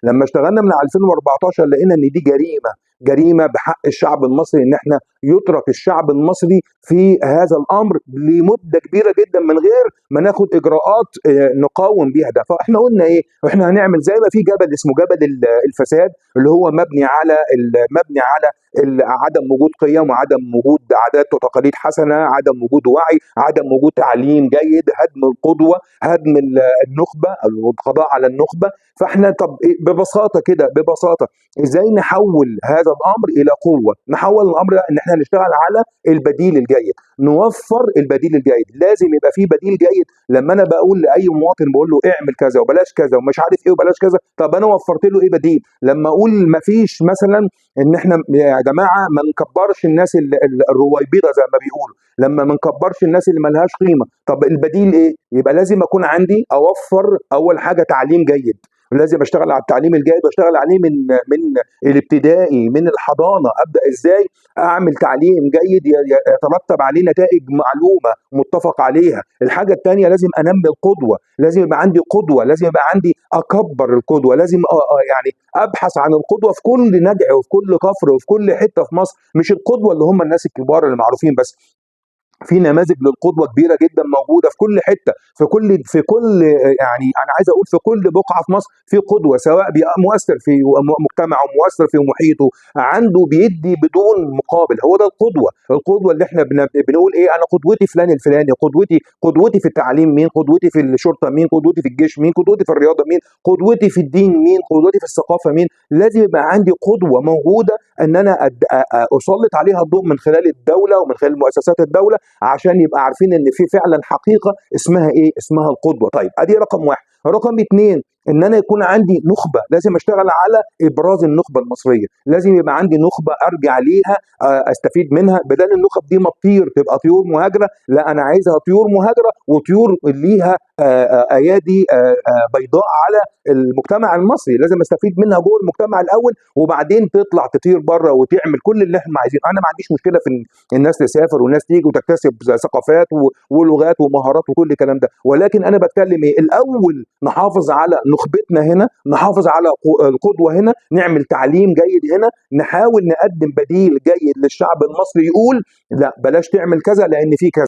لما اشتغلنا من 2014 لقينا ان دي جريمة، جريمة بحق الشعب المصري، ان احنا يترك الشعب المصري في هذا الامر لمدة كبيرة جدا من غير ما ناخد اجراءات نقاوم بيها ده. فاحنا قلنا ايه؟ احنا هنعمل زي ما في جبل اسمه جبل الفساد، اللي هو مبني على عدم وجود قيم وعدم وجود عادات وتقاليد حسنه، عدم وجود وعي، عدم وجود تعليم جيد، هدم القدوه، هدم النخبة، القضاء على النخبة. فاحنا طب إيه؟ ببساطة كده، ببساطة ازاي نحول هذا الامر الى قوة؟ نحول الامر ان احنا نشتغل على البديل الجيد، نوفر البديل الجيد. لازم يبقى في بديل جيد. لما انا بقول لاي مواطن، بقول له اعمل كذا وبلاش كذا ومش عارف ايه وبلاش كذا، طب انا وفرت له ايه بديل؟ لما اقول ما فيش مثلا ان احنا يا جماعة ما نكبرش الناس الرويبيضه زي ما بيقولوا، لما ما نكبرش الناس اللي ملهاش قيمة، طب البديل ايه؟ يبقى لازم اكون عندي اوفر اول حاجة تعليم جيد، لازم اشتغل على التعليم الجيد واشتغل عليه من الابتدائي، من الحضانه. ابدا ازاي اعمل تعليم جيد يترتب عليه نتائج معلومة متفق عليها. الحاجة الثانية لازم انمي القدوه، لازم يبقى عندي قدوه، لازم يبقى عندي اكبر القدوه، لازم يعني ابحث عن القدوة في كل نجع وفي كل كفر وفي كل حتة في مصر. مش القدوة اللي هم الناس الكبار اللي معروفين بس، في نماذج للقدوه كبيرة جدا موجودة في كل حتة، في كل يعني انا عايز اقول في كل بقعة في مصر في قدوه، سواء مؤثر في مجتمعه، مؤثر في محيطه، عنده بيدي بدون مقابل. هو ده القدوه، القدوة اللي احنا بنقول ايه؟ انا قدوتي فلان الفلاني، قدوتي في التعليم مين، قدوتي في الشرطة مين، قدوتي في الجيش مين، قدوتي في الرياضة مين، قدوتي في الدين مين، قدوتي في الثقافة مين. لازم يبقى عندي قدوة موجودة ان انا اسلط عليها الضوء من خلال الدولة ومن خلال مؤسسات الدوله، عشان يبقى عارفين ان في فعلا حقيقة اسمها ايه؟ اسمها القدوه. طيب، ادي رقم واحد. رقم اتنين، ان انا يكون عندي نخبه، لازم اشتغل على ابراز النخبة المصريه، لازم يبقى عندي نخبة ارجع ليها استفيد منها، بدل النخب دي ما تطير تبقى طيور مهاجره. لا، انا عايزها طيور مهاجرة وطيور ليها ايادي بيضاء على المجتمع المصري. لازم استفيد منها جوه المجتمع الاول، وبعدين تطلع تطير بره وتعمل كل اللي احنا عايزينه. انا ما عنديش مشكلة في إن الناس تسافر والناس تيجي وتكتسب ثقافات ولغات ومهارات وكل الكلام ده، ولكن انا بتكلم ايه؟ الاول نحافظ على نخبتنا هنا، نحافظ على القدوة هنا، نعمل تعليم جيد هنا، نحاول نقدم بديل جيد للشعب المصري يقول لا بلاش تعمل كذا لان في كذا.